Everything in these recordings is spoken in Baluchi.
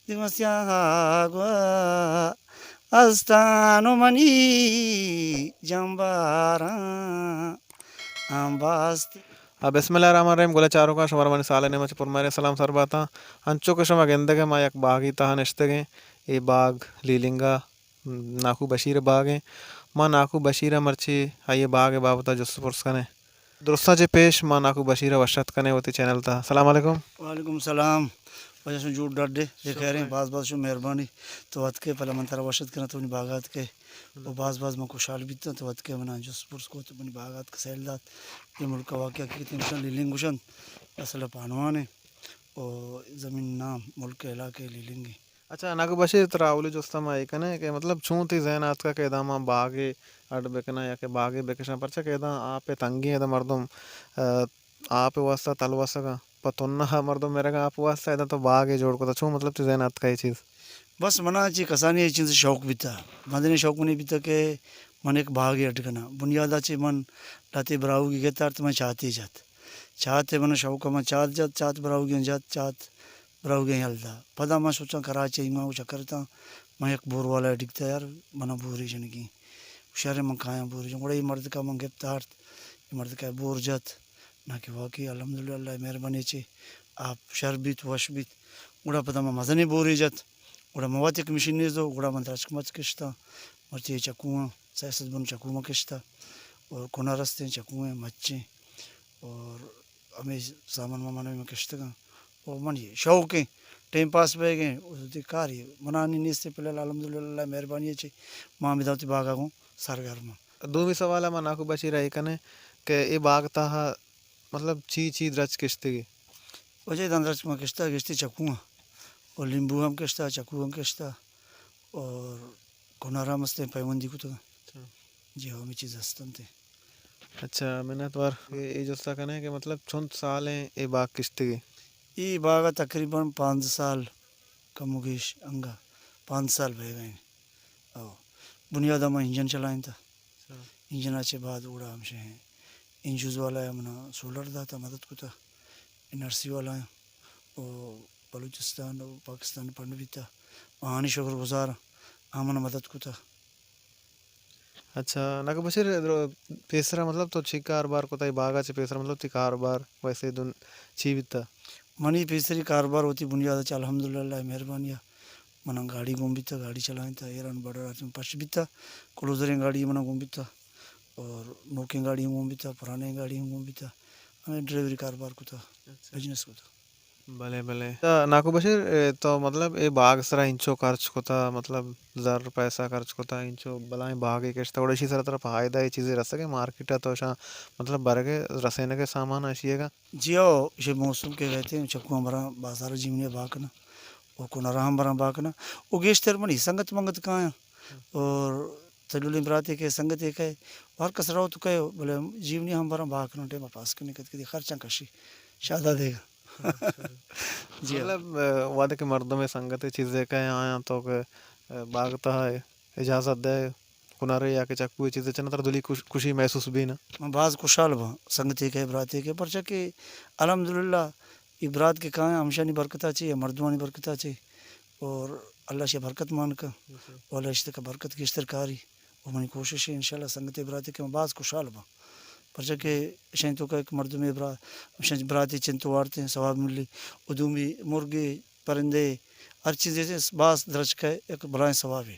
دیما سیاہ گوا استان و منی جمباراں آں باز تی۔ آ، بسم اللہ الرحمن الرحیم۔ گل ءِ چاروکاں، شمارا منی سال ءِ نیم ءَ چہ پرمہریں سلام سر باتاں۔ انچو کہ شما گندگ ءَ، ما یک باگی تہا نشتگ ایں۔ اے باگ لیلنگ ءَ ناکو بشیر ءِ باگ ایں۔ ما ناکو بشیر ءَ مرچی آئی ءِ باگ ءِ بابت ءَ جست ءُ پرس کنیں۔ درستاں چہ پیش ما ناکو بشیر ءَ وش اتک کنیں وتی چینل ءِ تہا۔ سلام علیکم۔ وعلیکم سلام۔ واجہ شما جوڑ ڈڈ ئے، بے خیر ایں، شکر۔ باز باز شما مہربانی۔ تو اتکے، پہلا من ترا وش اتک کناں، تو منی باگ ءَ اتکے۔ و باز باز من خوشحال بیتاں، تو اتکے، منا جست پرس کو، تو منی باگ ءَ اتک سیل دات۔ اے ملک ءِ واقعہ کہ تیم شان لیلنگ گوشنت، اصل ءَ پانوان ایں۔ و زمین نام ملک ءِ علاقہ لیلنگ ایں۔ اچھا، ناکو بشیر، ترا اولی جست ءَ ما اے کنیں کہ مطلب چون تئی ذہن ءَ اتکا کہ ادا ما باگے اڈ بکناں یا کہ باگے بکشاں، پرچا کہ ادا آپ ءِ تنگی ایں، ادا مردم، آ، آپ ءِ واسطہ تلوسگ ءَ، پہ تنہ ءَ مردم مرگ ءَ آپ ءِ واسطہ، ادا تو باگے جوڑ کتا، چون مطلب تئی ذہن ءَ اتکا اے چیز؟ بس منا چہ کسانی اے چیز شوق بیتا، مزنیں شوق منی بیتا کہ من یک باگے اڈ کناں۔ بنیاد ءَ چہ من لہتے براہوئی گت آرت، من چاتے جت، چات ءَ من شوق ءَ من چات جت، چات براہوئی جت، چات براہوئی یل دات۔ پدا من سوچاں کراچی ءَ ایما و چکر اتاں، من یک بور والا ءَ ڈگتا، یار، منا بورے جنگی۔ شر، من کایاں بورے جن۔ گڑا اے مردکا من گپت آرت، اے مردکا بور جت، نا کہ واقعی الحمدللہ اللہ ءِ مہربانی چہ آپ شر بیت، وش بیت۔ گڑا پدا من مزنیں بورے جت، گڑا من وت یک مشینے زو، گڑا من درچک مچ کشتاں، مرچی اے چکواں، سئے سد بن چکو من کشتا، اور کنر استیں، چکویں، مچیں، اور ہمے سامان مامان ہمے من کشتگاں۔ او منی شوق ایں، ٹائم پاس بیگ ایں، او وتی کارے منا نی نیست ایں، فی الحال الحمدللہ اللہ ءِ مہربانی چہ ما ہمے داں وتی باگا گوں سرگرم آں۔ دومی سوال ءَ ما ناکو بشیر ءَ اے کنیں کہ اے باگ تہا مطلب چی چی درچک کشتگی؟ واجہ داں درچک ما کشتا، گشتی چکواں، او لیمبو ہم کشتا، چکو ہم کشتا، اور کنر ہم استیں پیوندی کتگاں۔ اچھا۔ جی ہو، ہمے چیز ہست انت۔ اچھا، منت وار۔ اے، اے جستا کنیں کہ مطلب چنت سال ایں اے باغ کشتگی؟ اے باغ ءَ تقریباً پانزدہ سال، کم و گیش انگا پانزدہ سال بیگا ایں۔ او، بنیاد ءَ ما انجن چلائینتا۔ اچھا۔ انجن ءَ چہ بعد گڑا ہمشہ ایں، این جی اوز والا ءَ منا سولر داتا، مدد کتا، این آر سی والا ءَ، او بلوچستان و پاکستان فنڈ بیتا، آہانی شکر گزار آں، آ منا مدد کتا۔ اچھا، ناکو بشیر، پیسرا مطلب تو چی کاروبار کتا، اے باغا چہ پیسرا مطلب تئی کاروبار ویسے دن چی بیتا؟ منی پیسری کاروبار وتی بنیاد چہ الحمدللہ اللہ مہربانی ءَ منا گاڑی گون بیتا، گاڑی چلائینتا، ایران بارڈر ءَ پش بیتا، کلوزریں گاڑی منا گون بیتا، اور نوکیں گاڑی ہم گون بیتا، پرانیں گاڑی ہم گون بیتا، ہمے ڈرائیوری کاروبار کتا، اچھا۔ بزنس کتا۔ بلے، بلے۔ تو ناکو بشیر، اے، تو مطلب اے باغ سرا انچو خرچ کتا، مطلب زر پیسہ خرچ کتا، انچو بلائیں باغے کشتا، گڑا اشی سرا ترا فائدہ اے چیزے رسگے مارکیٹ ءَ تو شاں مطلب برگے رسینگے سامان اشی گا؟ جی ہو، اشی موسم کہ کئیت، چکواں براں بازار جیونی ءَ بہا کناں، او کنراں ہم براں بہا کناں، او گیشتر منی سنگت منگت کایاں، اور تجلیں براتے کئے، سنگتے کئے، ہر کس روت کئے، بلے جیونی ہم براں بہا کناں، ٹائم پاس کنی، کدی کدی خرچاں کشی، شادا دیگا۔ جی ہاں۔ مطلب، اے، وہدے کہ مردمے سنگتے چیزے کئے آیاں تو کہ، اے، باغ تہا اجازت دے، کنرے یا کہ چکوے چیزے چنا ترا دلی خوش-، خوشی محسوس بی نا؟ من باز خوشحال باں، سنگتے کئے، براتے کئے، پرچا کہ الحمدللہ اے برات کہ کایاں ہمشانی برکتا چے یا مردمانی برکتا چے، اور اللہ اشیا برکت مان کن، جی۔ اور اللہ اشی تکا برکت گیشتر کاری، و منی کوشش ایں انشاءاللہ سنگتے براتے کہ من باز خوشحال باں، پرچا کہ اشانی توکا یک مردمے برا-، اشانی براتے چنت وارتیں ثواب ملی، و دومی مرگے، پرندے، ہر چیزے باز درچکے یک بلائیں ثوابے۔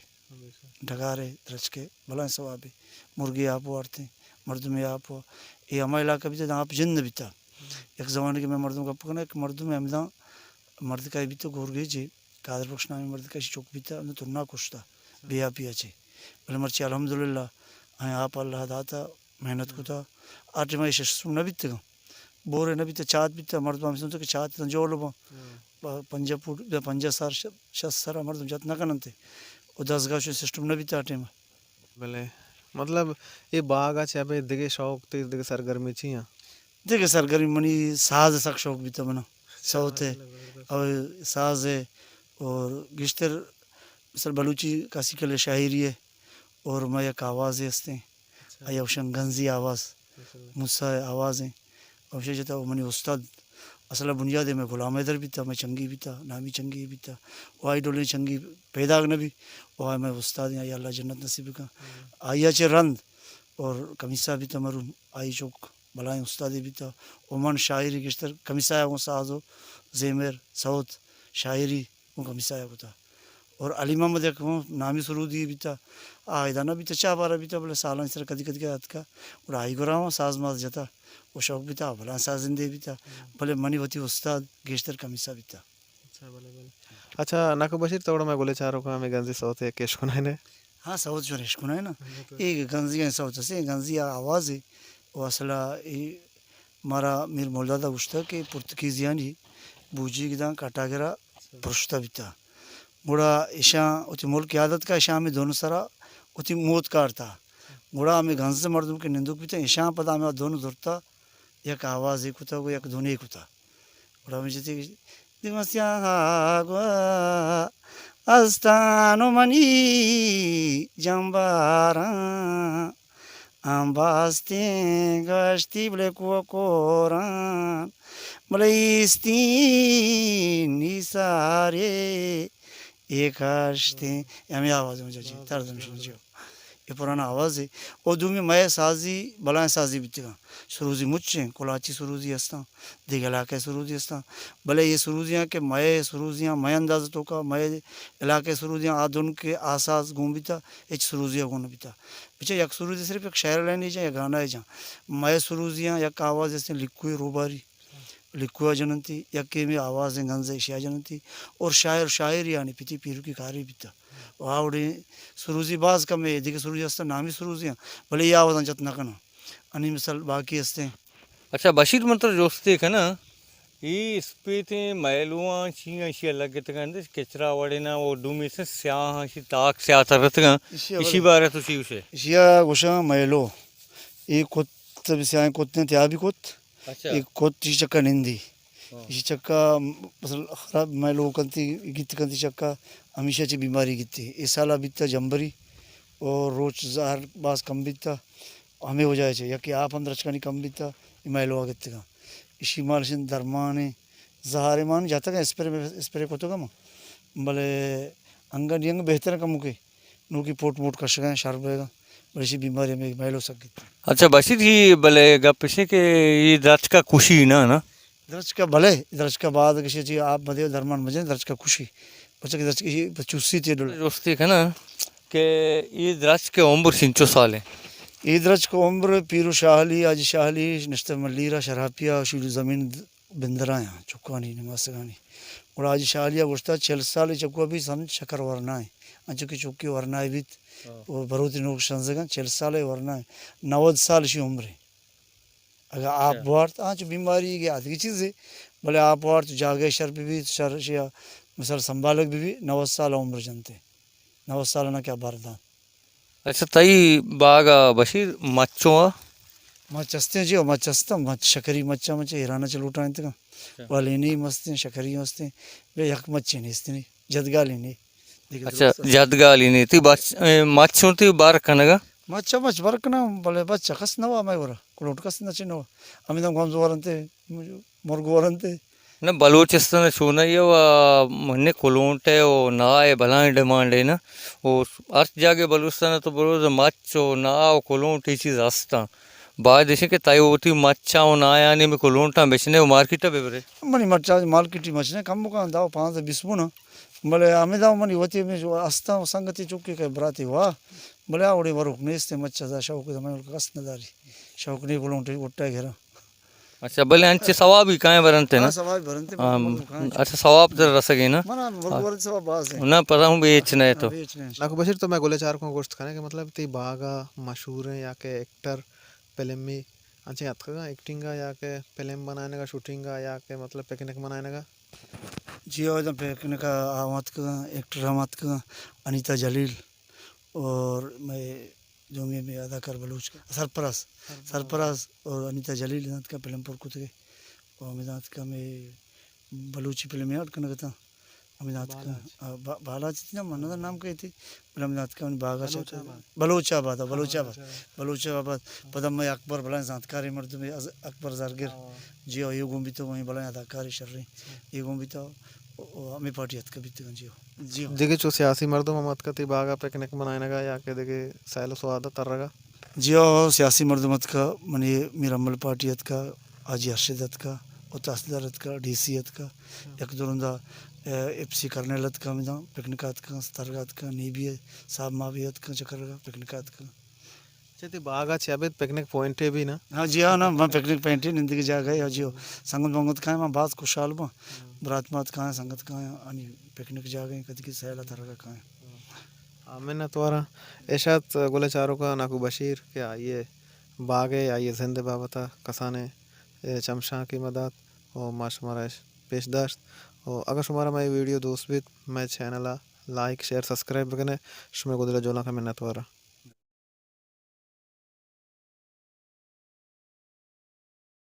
ڈگارے، درچکے، بلائیں ثوابے۔ مرگے آپ وارتیں، مردمے آپ وا-، اے ہما علاقہ بیتا، داں آپ جند نہ بیتا۔ یک زمانگے مئے مردم گپ کناں، یک مردمے ہمداں مردکے بیتا گورگیجے، قادر بخش نامی مردکے، اشی چک بیتا، ہمداں تنا کشتا، بے آپی ءَ چے۔ بلے مرچی الحمدللہ، آیاں آپ اللہ داتا، محنت کتا۔ آ ٹائما اے سسٹم نہ بیتگاں۔ بورے نہ بیتا، چات بیتا، مردم ہم سنتا کہ چات تاں جول باں۔ پ-، پنجاہ فٹ، پنجاہ سر، ش-، شست سر مردم جت نہ کننتے۔ او دزگاہ شو سسٹم نہ بیتا آ ٹائما۔ بلے، مطلب، اے باغ ءَ چہ ابید دگہ شوق تئی دگہ سرگرمی چی آں؟ دگہ سرگرمی منی ساز ءِ سک شوق بیتا منا۔ اچھا، سوت ءِ، ماشاءاللہ، زبردست۔ او ساز ءِ، اور گیشتر مثل بلوچی کلاسیکل شاعری ءِ، اور مئے یک آوازے ہستیں۔ اچھا۔ آئی ءَ گوشن گنزی آواز، ماشاءاللہ۔ موسیٰ ءِ آواز ایں۔ او شے جتا او منی استاد، اصل ءَ بنیاد ءَ مئے غلام حیدر بیتا، مئے چنگی بیتا، نامی چنگی بیتا۔ و آئی ڈولیں چنگی پیداک نہ بی۔ و آئی مئے استاد ایں، آئی ءَ اللہ جنت نصیب بکن۔ آئی ءَ چہ رند اور کمیسا بیتا مرحوم، آئی چک بلائیں استادے بیتا۔ و من شاعری گیشتر کمیسا ءَ گوں ساز و زیمر، صوت، شاعری گوں کمیسا ءَ کتا۔ اور علی محمد یک ہوں نامی سرودی بیتا۔ آ ادا نہ بیتا، چاہ بارا بیتا، بلے سالانی سر کدی کدی اتکا۔ گڑا آئی گورا ہوں ساز ماز جتا۔ و شوق بیتا، بلائیں سازندے بیتا۔ بلے منی وتی استاد گیشتر کمیسا بیتا۔ اچھا، بلے، بلے۔ اچھا، ناکو بشیر، تو گڑا مئے گلیں چاروکاں ہمے گنزی سوت ءَ یک اشکنائینے؟ ہاں، سوت چون اشکنائینا۔ اے گنزی ءِ سوت اسے، گنزی ءِ آوازے۔ و اصل ءَ اے مارا میر مولداد ءَ گوشتگ کہ پرتگیزیانی بوجیگ داں کاٹاگرا پرشتہ بیتا۔ گڑا ایشاں وتی ملک یاد اتکا، ایشاں ہمے دون سرا وتی موت کارتا۔ گڑا ہمے گنز مردم کہ نندوک بیتا، ایشاں پدا ہمے دون زرتا، یک آوازے کتا و یک دونے کتا۔ گڑا ہمے چیزے کہ دیمسیاں گوا استان و منی جمباراں، ہم باستیں گشتی بلے کو کوران، بلے ایستین نیسارے اے کشتیں۔ ہمے آواز مجھے جی، طرز مشین جی۔ اے پرانا آوازے۔ او دومی مئے سازی، بلائیں سازی بیتگاں۔ سروزی مچیں، کلاچی سروزی ہستاں، دگہ علاقہ سروزی ہستاں۔ بلے اے سروزیاں کہ مئے سروزیاں، مئے انداز توکا، مئے علاقہ سروزیاں آ دن کہ آ ساز گون بیتا، ہچ سروزی گون نہ بیتا۔ بچہ یک سروزی صرف یک شعر لائنے جاں یا گانا جاں۔ مئے سروزیاں یک آواز ہستیں لکوئے روباری۔ لکوا جننتی، یکے ہمے آوازیں گنز ایشیا جننتی، اور شاعر شاعریانی پتی پیرکی کاری بیتا۔ و آوڑیں سروزی باز کم ہے، دگہ سروزی ہستن نامی سروزی ہیں، بلے یہ آوازاں جت نہ کناں۔ انی مثال باقی ہستیں۔ اچھا بشیر، من ترا جستے کناں، اے اسپیتیں مہلواں چیاں ایشیا لگتگاں، کچرا وڑینا و دومی سے سیاہاں، ایشی تاک سیاہ ترتگاں، ایشی بارے تو چی گوشے؟ ایشیا گوشاں مہلو، اے کت بسیاہیں کتیں تیابی کت۔ اچھا۔ اے کت ایشی چکا نندی۔ ہاں۔ ایشی چکا مثلا خراب مئے لوگ کنتی، گیت کنتی چکا، ہمیشہ چہ بیماری گیتی۔ اے سالا بیتا جمبری اور روچ زہر باز کم بیتا۔ ہمے وجہ چہ یکے آپ ہم درچکانی کم بیتا، اے مئے لوگ گتگا۔ ایشی مالشن درمانے، زہرے مان جاتگا، اسپرے، اسپرے کتگا ما۔ بلے انگا نی انگ بہتر کمو کے۔ نوکی پوٹ موٹ کشگا، شر بیگا، بلے ایشی بیماری ہمے مئے لوگ سک گیت۔ اچھا بشیر جی، بلے گپ ایشیں کہ اے درچکا کشی نا، نا؟ درچکا بلے، درچکا بعد کشی چی آپ مدے درمان مجن درچکا کشی۔ پچا کہ درچکا ایشی چوسی تے ڈول۔ جستے کنا کہ اے درچک عمر چنچو سالیں؟ اے درچک عمر پیرو شاہلی، حاجی شاہلی، نشتر ملیرا، شرابیا، شیلو زمین بندرایاں، چکانی نماسگانی۔ گڑا حاجی شاہ علی ءَ گوشتا، چل سال چکو بیت، ہم شکر ورنائیں۔ انچو کہ چکی ورنائے بیت، ہاں۔ و بروتی نوک شنزگاں، چل سال ورنائیں۔ نود سال شی عمر ہے۔ اگر آپ اچھا۔ بوارت، ہاں، چو بیماری کے آدگی چیز ہے، بلے آپ بوارت، جاگہ شر بی بیت، شر شیا مثال سنبھالگ بی بیت، نود سال عمر جنتے۔ نود سال نہ کیا بردان۔ اچھا، تئی باغ ءَ بشیر مچ اوں؟ مچ ہستیں جی، مچ ہستاں، مچ شکری مچ ءَ، مچ ایران ءَ چہ لوٹائینتگاں۔ اچھا۔ والینی ہم ہستیں، شکری ہم ہستیں، بے یک مچے نیستیں، جدگالی نی۔ اچھا، جدگالی نی۔ تئی بچ-، اے، مچ اوں تئی بر کنگا؟ مچ ءَ مچ بر کناں، بلے بچ کس نہ وا مئے گورا، کلوٹ کس نہ چنوا۔ ہمیں دم گوم زورنتے، مرگ ورنتے۔ نہ، بلوچستان ءَ چونائی ءَ و منی کلونٹ ءَ و ناہ ءَ بلاہیں ڈیمانڈ ءَ نا۔ و ہر جاگہ بلوچستان ءَ تو برو تو مچ و ناہ و کلونٹ اے چیز ہستاں۔ باید ایش کہ تئی وتی مچاں و ناہانی ہمے کلونٹاں بچنے و مارکیٹ ءَ ببرے۔ منی مچ ءَ مارکیٹ ءَ مچ نہ، کم بکن دہ و پانزدہ بیست بونا۔ بلے ہمے دہ منی وتی ہمے جو ہستاں و سنگتی چکے کہ براتی وا۔ بلے آ وڑیں وروک نیست، مچ ءَ شوق ءَ مئے کس نہ داری۔ شوق نی کلونٹ وٹا گھرا۔ اچھا، بلے انچے ثوابی کائیں برنتے نا؟ ہاں، ثواب برنتے، ہاں، مردم کائیں۔ اچھا، ثواب تر رسگی نا؟ منا مرگ ورد ثواب باز ہے۔ نہ، پدا ہوں بیچ نہ تو۔ ہاں، بیچ نہ۔ لاکو بشیر، تو مئے گلیں چاروکاں گوشت کنے کہ مطلب تئی باغ ءَ مشہوریں یا کہ ایکٹر فلمی انچیں اتکگاں، ایکٹنگ ءَ یا کہ فلم بنائینگ ءَ، شوٹنگ ءَ یا کہ مطلب پکنک منائینگ ءَ؟ جی، آ پکنک ءَ آ اتکگاں، ایکٹر ہم اتکگاں، انیتا جلیل اور مئے دومی ہمے اداکار بلوچ سرپراز، سرپراز۔ سرپراز اور انیتا جلیل زانت کہ فلم پر کتگے۔ اور ہمے زانت کہ ہمے بلوچی فلم یاد کنگ اتاں۔ ہمیں داتکا۔ بالاچ۔ آ، با-، بالاچ تھی نا، من نہ نام کہتی، بلے ہمیں داتکا، ہمیں باغا چا-، بلوچ آباد۔ بلوچ آباد، ہاں، بلوچ آباد، بلوچ آباد۔ بلوچ آباد۔ پدا میں اکبر بلائیں زانتکاریں مردمے، از-، اکبر زرگر۔ ہاں۔ جی ہو، یہ گون بیتو، وہیں بلائیں اداکارے شریں۔ اچھا۔ یہ گون بیتو، او، او، ہمیں پارٹی اتکا بیتگاں، جی ہو۔ جی ہو۔ دگہ چو سیاسی مردم ہم اتکا تی باغا پکنک منائنگا یا کہ دگہ سیل و سوادا ترگا؟ جی ہو، سیاسی مردم اتکا، منی میر امل پارٹی اتکا، حاجی ارشد اتکا، و تحصیلدار اتکا، ڈی سی اتکا، یک دو رندا، اے، ایف سی کرنل اتکا، ہمدا پکنک اتکا، سترگا اتکا، نیبی صاحب ما بھی اتکا، چکرگا پکنک اتکا۔ چہ تی باغا چہ ابید پکنک پوائنٹے بھی نا؟ ہاں جی ہاں نا، من پکنک پوائنٹے نندگی جاگہ ہے، ہاں جی ہو۔ سنگت منگت کائیں، من باز خوشحال باں۔ برات مات کائیں، سنگت کائیں، انی پکنک جاگہ ہیں، کدی کی سیل ترگا کائیں۔ آ، منتواراں۔ اشات گل چاروکا ناکو بشیر کہ آئیے باغ ء آئی ء زند ء بابت ء کسانیں، اے، چمشانکے ما دات و ما شمارا اش پیش داشت۔ و اگاں شمارا مئے ویڈیو دوست بیت، مئے چینل ء لائک، شیئر، سبسکرائب بکن ئے۔ شمئے گدل ء جولاں کہ منتوار آں۔